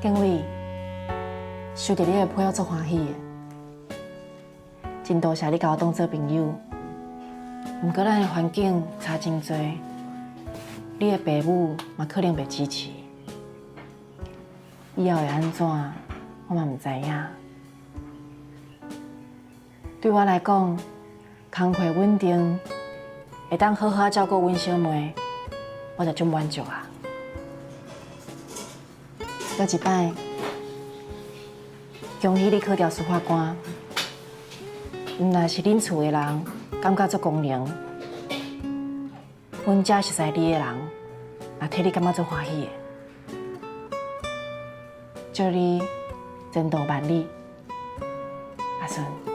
建偉，收著你的批我足歡喜的，真多謝你共我當做朋友。毋過咱的環境差真濟，你的爸母嘛可能袂支持。以後會按怎，我嘛毋知影。對我來講，工課穩定，會當好好照顧阮小妹，我就足滿足啊。閣一擺，恭喜你考著司法官，毋但是恁厝的人感覺足光榮，阮遮熟似你的人也替你感覺足歡喜的。祝你前途萬里，阿順。